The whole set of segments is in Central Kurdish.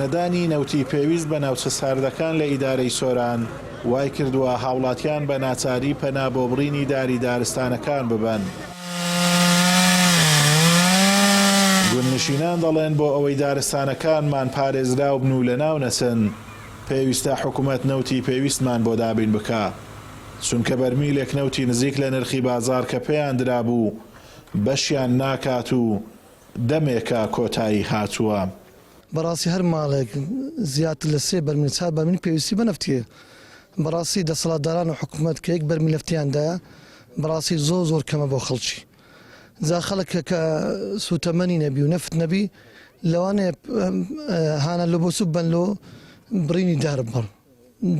پێنەدانی نەوتی پێویست بە ناوچە ساردەکان لە ئیدارەی سۆران، وایکردووە هاوڵاتیان بە ناچاری پەنا بۆ بڕینی داری دارستانەکان ببەن. گوندنشینان دەڵێن بۆ ئەوەی دارستانەکانمان پارێزراو بن و لەناو نەچن، پێویستە حکومەت نەوتی پێویستمان بۆ دابین بکا، چونکە بەرمیلێک نەوتی نزیک لە نرخی بازاڕ کە پێیان درابوو بەشیان ناکات و دەمێکە کۆتایی هاتووە. بەڕاستی هەر ماڵێک زیاتر لە سێ بەرمیل چار بەرمیل پێویستی بە نەفت هەیە. بەڕاستی دەسەڵاتداران و حکومەت کە یەک بەرمیل نەفتیان دایە بەڕاستی زۆر زۆر کەمە بۆ خەڵکی. جا خەڵک کە کە سووتەمەنی نەبی و نەفت نەبی لەوانەیە هانا لۆ بۆ سوو بەن لۆ بڕینی دار ببڕن.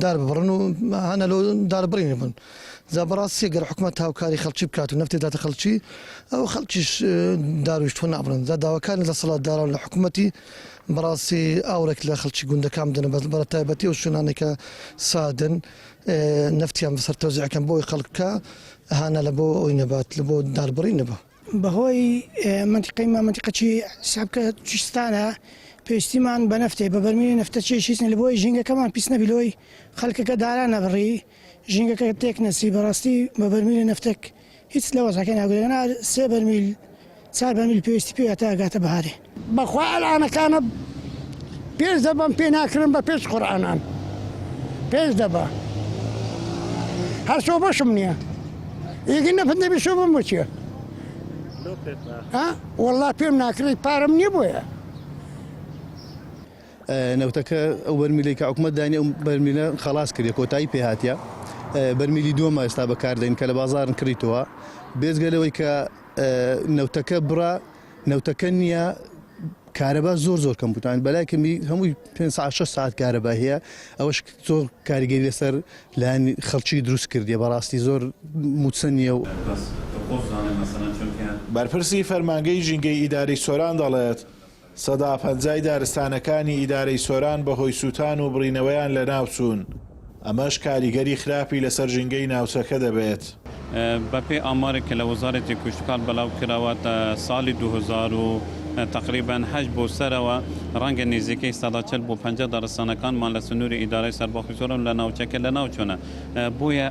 دار ببڕن و هانا لۆ دار بڕینی بن. جا بەڕاستی گەر حکومەت هاوکاری خەڵکی بکات و نەفتی داتە خەڵکی ئەو خەڵکیش دار ویشتوە نابڕن. جا داواکارین لە دەسەڵاتداران لە حکومەتی بەڕاستی ئاوڕێک لە خەڵکی گوندەکان بدەن بە بە تایبەتی ئەو شوێنانەی کە سادن نەفتیان بەسەر تەوزیع کەن بۆ ئەوەی خەڵک کە هانا لە بۆ ئەوی نەبات لە بۆ داربڕین نەبا. بەهۆی مەنتیقەی ما مەنتیقەکی سابکە چیستانە پێویستیمان بە نەفتێ بە بەرمیلی نەفتە چێ هیچ نیە لەبۆی ژینگەکەمان پیس نەبی لۆی خەلکەکە دارا نەبڕی ژینگەکە تێک نەچی بەڕاستی بە بەرمیلی نەفتێک هیچ لە وەزعەکەی ناگۆرێ نا سێ بەرمیل چار بەرمیل پێویستی پێیە تا ئەگاتە بەهارێ. بەخوا ئەلعانەکانە پێش دەبەم پێ ناکرن بە پێش قورئانان پێش دەبە هەر سۆبەشم نییە ئیگە نەفت نەبی سۆبم بۆ چییە وەڵا پێم ناکرێت پارەم نییە بۆیە. نەوتەکە ئەو بەرمیلەی کە حکومەت دانی ئەو بەرمیلە خەڵاس کردیە کۆتایی پێ هاتیە بەرمیلی دووەمە ئێستا بەکاردەین کە لە بازاڕن کڕیتەوە بێجگە لەوەی کە نەوتەکە بڕا نەوتەکە نییە کارەبا زۆر زۆر کەم بوتان بەلای کەمی هەمووی پێ ساعت 6 ساعت کارەبا هەیە ئەوەش زۆر کاریگەری لەسەر لایەنی خەڵکی دروست کردیە بەڕاستی زۆر موچە نییە و. بەرپرسی فەرمانگەی ژینگەی ئیدارەی سۆران دەڵێت، سەدا پەنجای دارستانەکانی ئیدارەی سۆران بەهۆی سووتان و بڕینەوەیان لەناوچوون، ئەمەش کاریگەری خراپی لەسەر ژینگەی ناوچەکە دەبێت. بەپێی ئامارێک کە لە وەزارەتی کشتوکاڵ بەلاو کراوە تا ساڵی 2000 و تەقریبەن هەشت بۆ سەرەوە ڕەنگە نزیکەی سەدا 40 بۆ 50 دارستانەکانمان لە سنووری ئیدارەی سەربەخۆی سۆران لە ناوچەکە لەناوچوونە بۆیە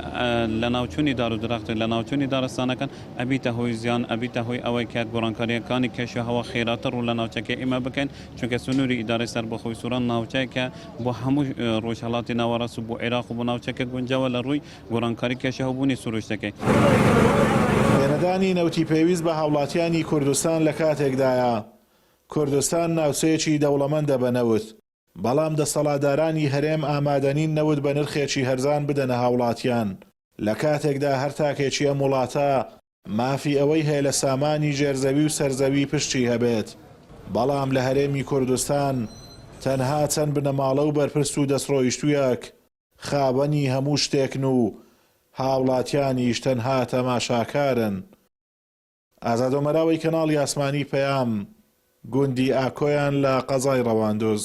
لەناوچوونی دار و درەخت و لەناوچوونی دارستانەکان ئەبیتە هۆی زیان، ئەبیتە هۆی ئەوەی کە گۆڕانکارییەکانی کەشوهەوا خێراتر ڕوو لە ناوچەکەی ئێمە بکەن، چونکە سنووری ئیدارەی سەربەخۆی سۆران ناوچەیەکە بۆ هەموو ڕۆژهەڵاتی ناوەڕاست و بۆ عێراق و بۆ ناوچەکە گونجاوە لە ڕووی گۆڕانکاری کەشوهەوبوونی سروشتەکەی. پێنەدانی نەوتی پێویست بە هاوڵاتیانی کوردستان لە کاتێکدایە، کوردستان ناوچەیەکی دەوڵەمەندە بە نەوت، بەڵام دەسەڵاتدارانی هەرێم ئامادەنین نەوت بە نرخێکی هەرزان بدەنە هاوڵاتیان، لە کاتێکدا هەر تاکێکی ئەم وڵاتە مافی ئەوەی هەیە لە سامانی ژێرزەوی و سەرزەوی پشکی هەبێت، بەڵام لە هەرێمی کوردستان تەنها چەند بنەماڵە و بەرپرس و دەستڕۆیشتویەک خاوەنی هەموو شتێکن و هاوڵاتیانیش تەنها تەماشاکارن. ئازاد ئۆمەراوەی کەناڵی ئاسمانی پەیام، گوندی ئاکۆیان لە قەزای ڕەواندوز.